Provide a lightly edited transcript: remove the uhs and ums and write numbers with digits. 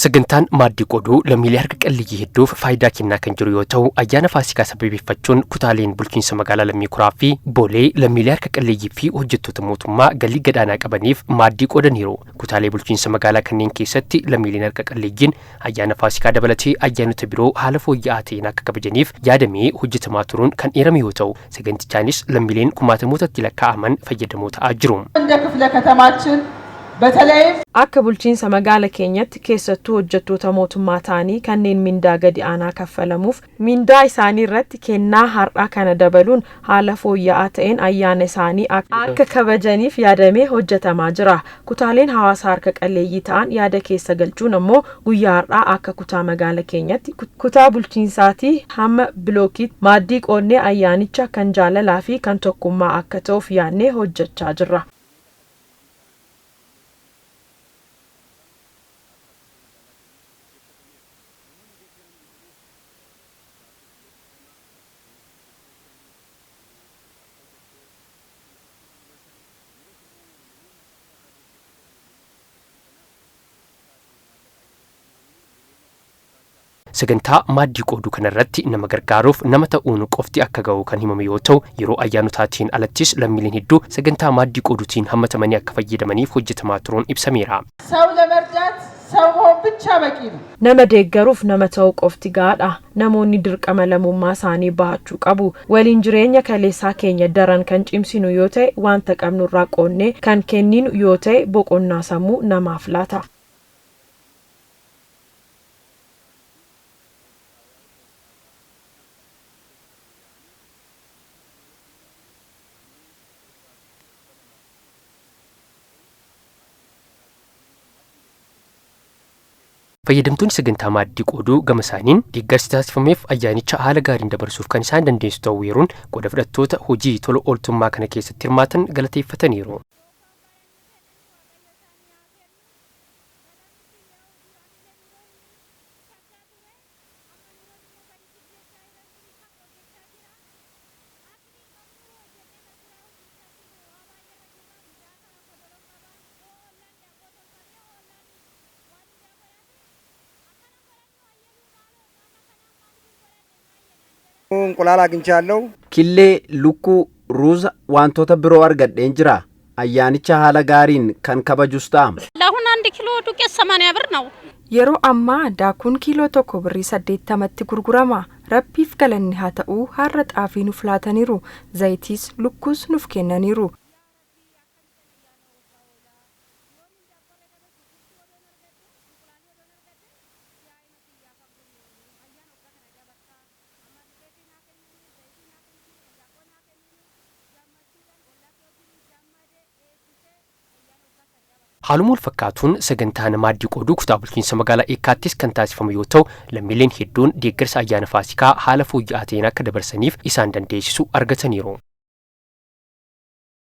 Sagantaan maaddii qooduu lammiilee harka qalleeyyii hedduuf faayidaa kennaa kan jiru yoo ta'u, ayyaana Faasikaa sababeeffachuun kutaaleen bulchiinsa magaalaa Lammii Kuraa fi Boolee lammiilee harka qalleeyyii fi hojjettoota mootummaa galii gadaanaa qabaniif maaddii qoodaniiru. Kutaalee bulchiinsa magaalaa kanneen keessatti lammiileen harka qalleeyyiin ayyaana Faasikaa dabalatee ayyaanota biroo haala fooyya'aa ta'een akka kabajaniif yaadamee hojjetamaa turuun kan eerame yoo ta'u, sagantichaanis lammiileen kumaatamootatti lakkaa'aman fayyadamoo ta'aa jiru. እንደ ክፍለ ከተማችን በተለይም Akka bulchiinsa magaala keenyatti keessattuu hojjettoota mootummaa ta'anii kanneen mindaa gadi aanaa kaffalamuuf mindaa isaanii irratti kennaa har'aa kana dabaluun haala fooyya'aa ta'een ayyaana isaanii akka kabajaniif yaadamee hojjetamaa jira. Kutaaleen hawaasa harka qalleeyyii ta'an yaada keessa galchuun ammoo guyyaa har'aa akka kutaa magaala keenyatti kutaa bulchiinsaatii hamma bilookiitti maaddii qoodnee ayyaanicha kan jaalalaa fi kan tokkummaa akka ta'uuf yaadnee hojjechaa jirra. Sagantaa maaddii qooduu kanarratti nama gargaaruuf nama ta'uun qofti akka ga'u kan himame yoo ta'u, yeroo ayyaanotaatiin alattis lammiileen hedduu sagantaa maaddii qooduutiin hammatamanii akka fayyadamaniif hojjetamaa turuun ibsameera. ሰው ለመርዳት ሰው መሆን ብቻ በቂ ነው። Nama deeggaruuf nama ta'uu qofti gahaadha. Namoonni dirqama lammummaa isaanii bahachuu qabu. Waliin jireenya kaleessaa keenya daran kan cimsinu yoo ta'e, wanta qabnurraa qoonnee kan kenninu yoo ta'e, boqonnaa sammuu namaaf laata. Fayyadamtoonni sagantaa maaddii qooduu gama isaaniin deeggarsi taasifameef ayyaanicha haala gaariin dabarsuuf kan isaan dandeessu ta'uu eeruun qooda fudhattoota hojii tola ooltummaa kana keessatti hirmaatan galateeffataniiru. እንቁላል አግኝቻለሁ። Killee, lukkuu, ruuza, wantoota biroo argadheen jira. Ayyaanicha haala gaariin kan kabajus ta'a. አሁን አንድ ኪሎ ዱቄት 80 ብር ነው። Yeroo ammaa daakuun kiiloo tokko birrii 80tti gurgurama. Rabbiif galanni haa ta'u, har'a xaafii nuuf laataniiru. Zayitiis lukkuus nuuf kennaniiru. Haaluma wal fakkaatuun sagantaan maaddii qooduu kutaa bulchiinsa magaalaa Eekkaattis kan taasifamu yoo ta'u, lammiileen hedduun deeggarsa ayyaana Faasikaa haala fooyya'aa ta'een akka dabarsaniif isaan dandeessisu argataniiru.